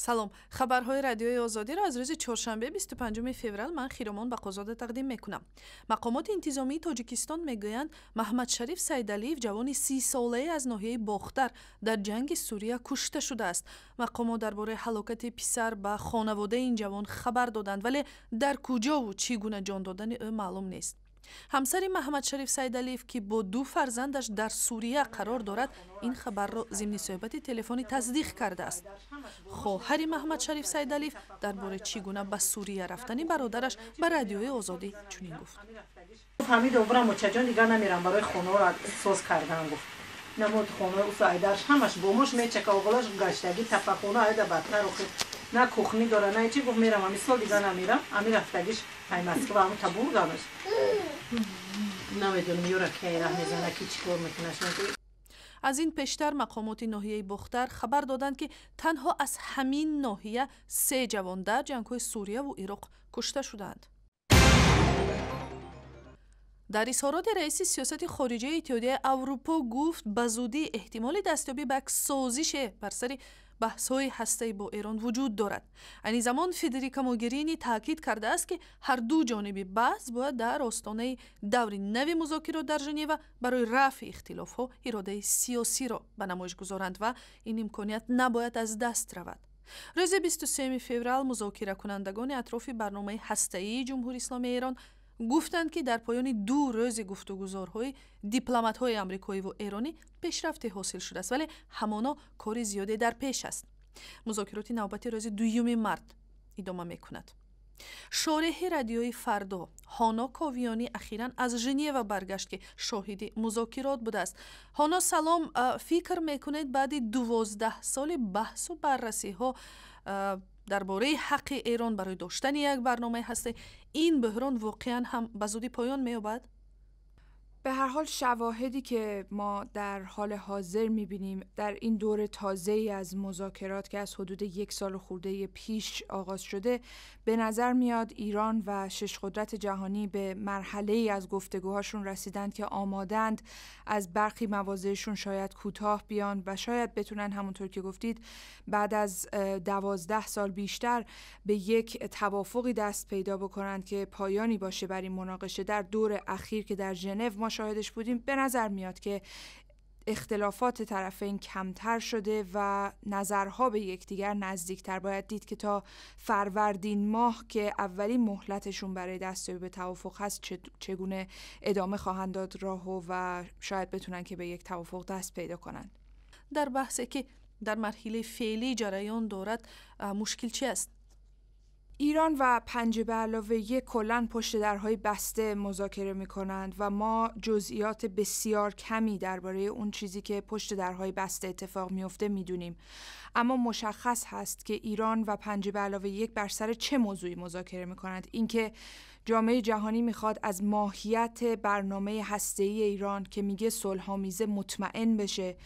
Салом, хабарҳои Радиои Озодиро аз рӯзи чоршанбе, 25 феврал, ман, Хиромон Бақозода, тақдим мекунам. Мақомоти интизомии Тоҷикистон мегӯянд, Маҳмадшариф Сайдалиев, ҷавони 30-солае аз ноҳияи Бохтар, дар ҷанги Сурия кушта шудааст. Мақомот дар бораи ҳалокати писар ба хонаводаи ин ҷавон хабар доданд, вале дар куҷову чӣ гуна ҷон додани ӯ маълум нест. Ҳамсари Маҳмадшариф Сайдалиев, ки бо ду фарзандаш дар Сурия қарор дорад, ин хабарро зимни суҳбати телефонӣ тасдиқ кардааст. Хоҳари Маҳмадшариф Сайдалиев дар бораи чӣ гуна ба Сурия рафтани бародараш ба Радиои Озодӣ чунин гуфт: Фаҳмид, обрам, очаҷон, дигар намерам, барои хонаро соз кардан, гуфт. Намод хонаи усу айдарш ҳамаш бомош мечака, оғлаш гаштагӣ, тапахона айда бадтар охир, на кухни дора, на чӣ. Гуфт, мерам, ами сол дигар намерам. Ами рафтагиш ай Москва ами та бурданаш, намедонам, ёра кай раҳ мезана, ки чӣ кор мекунаш. Аз ин пештар мақомоти ноҳияи Бохтар хабар доданд, ки танҳо аз ҳамин ноҳия се ҷавон дар ҷангҳои Сурияву Ироқ кушта шудаанд. Дар изҳороти раиси сиёсати хориҷаи Иттиҳодияи Аврупо гуфт, ба зудӣ эҳтимоли дастёбӣ ба як созише бар сари баҳсҳои ҳастаӣ бо Эрон вуҷуд дорад. Айни замон Федерика Могерини таъкид кардааст, ки ҳар ду ҷониби баҳс бояд дар остонаи даври нави музокирот дар Женева барои рафъи ихтилофҳо иродаи сиёсиро ба намоиш гузоранд ва ин имконият набояд аз даст равад. Рӯзи 23 феврал музокиракунандагони атрофи барномаи ҳастаии Ҷумҳури Исломии Эрон гуфтанд, ки дар поёни 2 рӯзи гуфтугузорҳои дипломатҳои амрикоиву эронӣ пешрафте ҳосил шудааст, вале ҳамоно кори зиёде дар пеш аст. Музокироти навбати рӯзи 2 март идома мекунад. Шореҳи Радиои Фардо Ҳоно Ковиёнӣ ахиран аз Женева баргашт, ки шоҳиди музокирот будааст. Ҳоно, салом. Фикр мекунед, баъди 12 соли баҳсу баррасиҳо дар бораи ҳаққи Эрон барои доштани як барномаи ҳастаӣ, ин буҳрон воқеан ҳам ба зудӣ поён меёбад? به هر حال شواهدی که ما در حال حاضر میبینیم در این دور تازه ای از مذاکرات که از حدود یک سال خورده پیش آغاز شده، به نظر میاد ایران و شش قدرت جهانی به مرحله ای از گفتگوهاشون رسیدند که آمادند از برخی مواضعشون شاید کوتاه بیان و شاید بتونن همونطور که گفتید بعد از 12 سال بیشتر به یک توافقی دست پیدا بکنند که پایانی باشه بر این مناقشه. در دور اخیر که در ژنو ما شاهدش بودیم، به نظر میاد که اختلافات طرفین کمتر شده و نظرها به یکدیگر نزدیکتر. باید دید که تا فروردین ماه که اولین مهلتشون برای دستیابی به توافق هست چگونه ادامه خواهند داد راهو و شاید بتونن که به یک توافق دست پیدا کنند. در بحثی که در مرحله فعلی جریان دارد، مشکل چی است؟ ایران و 5+1 کلا پشت درهای بسته مذاکره می کنند و ما جزئیات بسیار کمی درباره اون چیزی که پشت درهای بسته اتفاق میفته میدونیم. اما مشخص هست که ایران و 5+1 بر سر چه موضوعی مذاکره می کنند. اینکه جامعه جهانی میخواد از ماهیت برنامه هسته‌ای ایران که میگه صلح‌آمیزه مطمئن بشه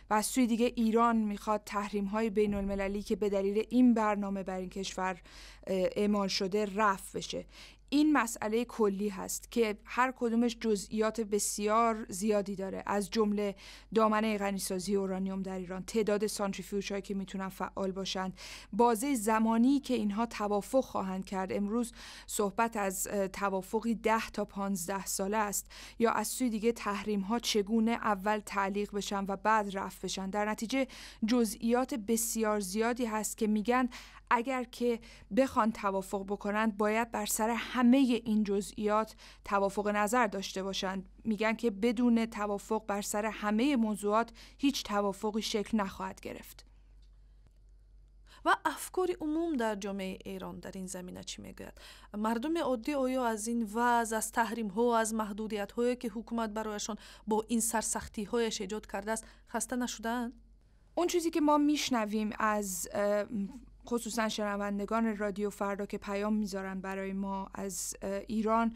و از سوی دیگه ایران میخواد تحریم‌های بین‌المللی که به دلیل این برنامه بر این کشور اعمال شده رفع بشه. این مسئله کلی هست که هر کدومش جزئیات بسیار زیادی داره، از جمله دامنه غنیسازی اورانیوم در ایران، تعداد سانتریفیوژهایی که میتونن فعال باشند، بازه زمانی که اینها توافق خواهند کرد. امروز صحبت از توافقی 10 تا 15 ساله است، یا از سوی دیگه تحریم ها چگونه اول تعلیق بشن و بعد رفع بشن. در نتیجه جزئیات بسیار زیادی هست که میگن اگر که بخوان توافق بکنند باید بر سر همه این جزئیات توافق نظر داشته باشند. میگن که بدون توافق بر سر همه موضوعات هیچ توافقی شکل نخواهد گرفت. و افکار عموم در جامعه ایران در این زمینه چی میگوید؟ مردم عادی آیا از این وضع، از تحریم ها، از محدودیت هایی که حکومت برایشان با این سرسختی هایش ایجاد کرده است، خسته نشدند؟ اون چیزی که ما میشنویم از خصوصا شنوندگان رادیو فردا که پیام میذارن برای ما از ایران،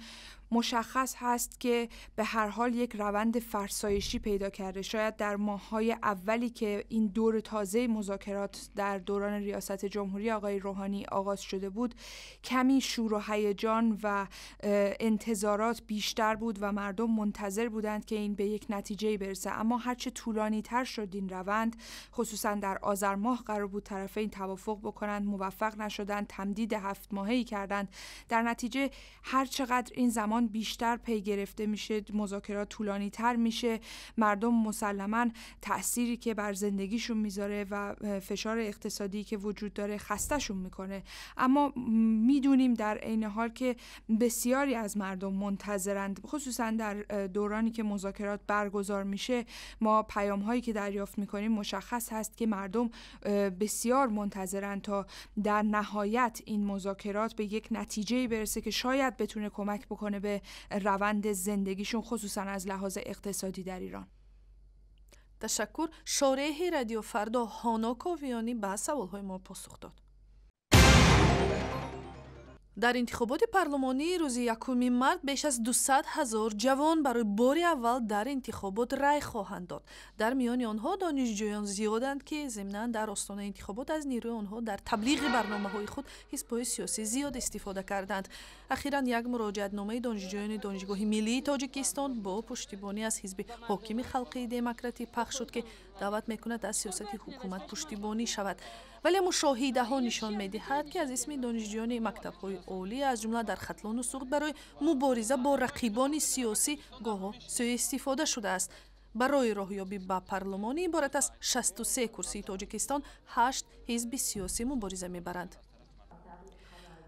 مشخص هست که به هر حال یک روند فرسایشی پیدا کرده. شاید در ماه‌های اولی که این دور تازه مذاکرات در دوران ریاست جمهوری آقای روحانی آغاز شده بود، کمی شور و هیجان و انتظارات بیشتر بود و مردم منتظر بودند که این به یک نتیجه برسه. اما هرچه طولانی تر شد این روند، خصوصا در آذر ماه قرار بود طرفین توافق بکنند، موفق نشدند، تمدید 7 ماهه‌ای کردند. در نتیجه هر چقدر این زمان بیشتر پی گرفته میشه، مذاکرات طولانی تر میشه، مردم مسلماً تأثیری که بر زندگیشون میذاره و فشار اقتصادی که وجود داره خستشون میکنه. اما میدونیم در عین حال که بسیاری از مردم منتظرند، خصوصا در دورانی که مذاکرات برگزار میشه. ما پیام هایی که دریافت میکنیم مشخص هست که مردم بسیار منتظرند تا در نهایت این مذاکرات به یک نتیجه‌ای برسه که شاید بتونه کمک بکنه به روند زندگیشون، خصوصا از لحاظ اقتصادی در ایران. تشکر. شارح رادیو فردا هانا کوویانی به سوالهای ما پاسخ داد. Дар интихоботи парлумонии рӯзи 1 март беш аз 200 ҳазор ҷавон барои бори аввал дар интихобот рай хоҳанд дод. Дар миёни онҳо донишҷӯён зиёданд, ки зимнан дар остонаи интихобот аз нерӯи онҳо дар таблиғи барномаҳои худ ҳизбҳои сиёсӣ зиёд истифода карданд. Ахиран як муроҷиатномаи донишҷӯёни Донишгоҳи миллии Тоҷикистон бо пуштибонӣ аз ҳизби ҳокими Халқии Демократӣ пахш шуд, ки даъват мекунад аз сиёсати ҳукумат пуштибонӣ шавад. Вале мушоҳидаҳо нишон медиҳад, ки аз исми донишҷӯёни мактабҳои олӣ, аз ҷумла дар Хатлону Суғд, барои мубориза бо рақибони сиёсӣ гоҳо сӯистифода шудааст. Барои роҳёбӣ ба парлумонӣ иборат аз 63 курсии Тоҷикистон 8 ҳизби сиёсӣ мубориза мебаранд.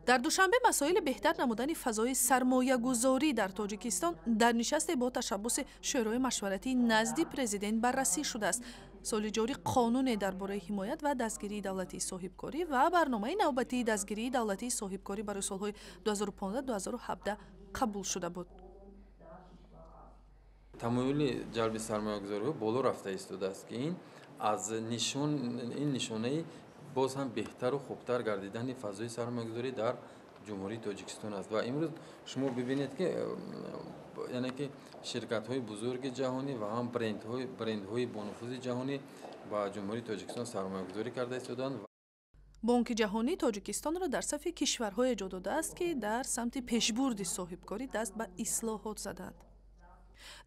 Дар Душанбе масоили беҳтар намудани фазои сармоягузорӣ дар Тоҷикистон дар нишасте бо ташаббуси Шӯрои машваратии назди президент баррасӣ шудааст. Соли ҷорӣ қонуне дар бораи ҳимоят ва дастгирии давлатии соҳибкорӣ ва барномаи навбатии дастгирии давлатии соҳибкорӣ барои солҳои 2015-2017 қабул шуда буд. Тамоюли ҷалби сармоягузориҳо боло рафта истодааст, ки ин аз ин нишонаи боз ҳам беҳтару хубтар гардидани фазои сармоягузорӣ дар Ҷумҳурии Тоҷикистон аст. Ва имрӯз шумо бибинед, ки яъне ки ширкатҳои бузурги ҷаҳонӣ ва ҳам брендҳои бонуфузи ҷаҳонӣ ба Ҷумҳурии Тоҷикистон сармоягузорӣ карда истоданд. Бонки ҷаҳонӣ Тоҷикистонро дар сафи кишварҳое ҷо додааст, ки дар самти пешбурди соҳибкорӣ даст ба ислоҳот заданд.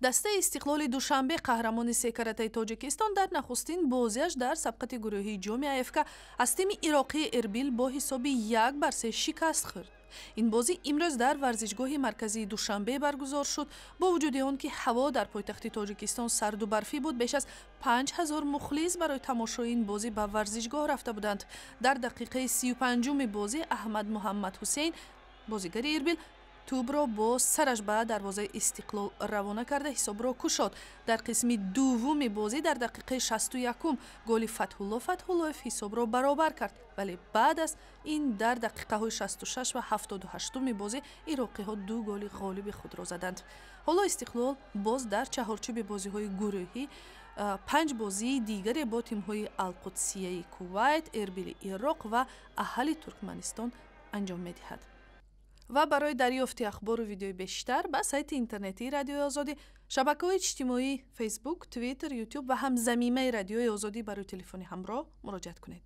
Дастаи Истиқлоли Душанбе, қаҳрамони секаратаи Тоҷикистон, дар нахустин бозиаш дар сабқати гурӯҳии ҷоми АФК аз тими ироқии Эрбил бо ҳисоби 1-3 шикаст хӯрд. Ин бозӣ имрӯз дар варзишгоҳи марказии Душанбе баргузор шуд. Бо вуҷуди он ки ҳаво дар пойтахти Тоҷикистон сарду барфӣ буд, беш аз 5000 мухлис барои тамошои ин бозӣ ба варзишгоҳ рафта буданд. Дар дақиқаи 35-уми бозӣ Аҳмад Муҳаммад Ҳусейн, бозигари Эрбил, тӯбро бо сараш ба дарвозаи Истиқлол равона карда ҳисобро кушод. Дар қисми дуввуми бозӣ дар дақиқаи 61-ум голи Фатҳулло Фатҳуллоев ҳисобро баробар кард, вале баъд аз ин дар дақиқаҳои 66 ва 78-уми бозӣ ироқиҳо ду голи ғолиби худро заданд. Ҳоло Истиқлол боз дар чаҳорчӯби бозиҳои гурӯҳӣ 5 бозии дигаре бо тимҳои Алқудсияи Кувайт, Эрбили Ироқ ва Аҳали Туркманистон анҷом медиҳад. Ва барои дарёфти ахбору видеои бештар ба сайти интернетии Радиои Озодӣ, шабакаҳои иҷтимоӣ Фейсбук, Твиттер, Ютуб ва ҳам замимаи Радиои Озодӣ барои телефони ҳамроҳ муроҷиат кунед.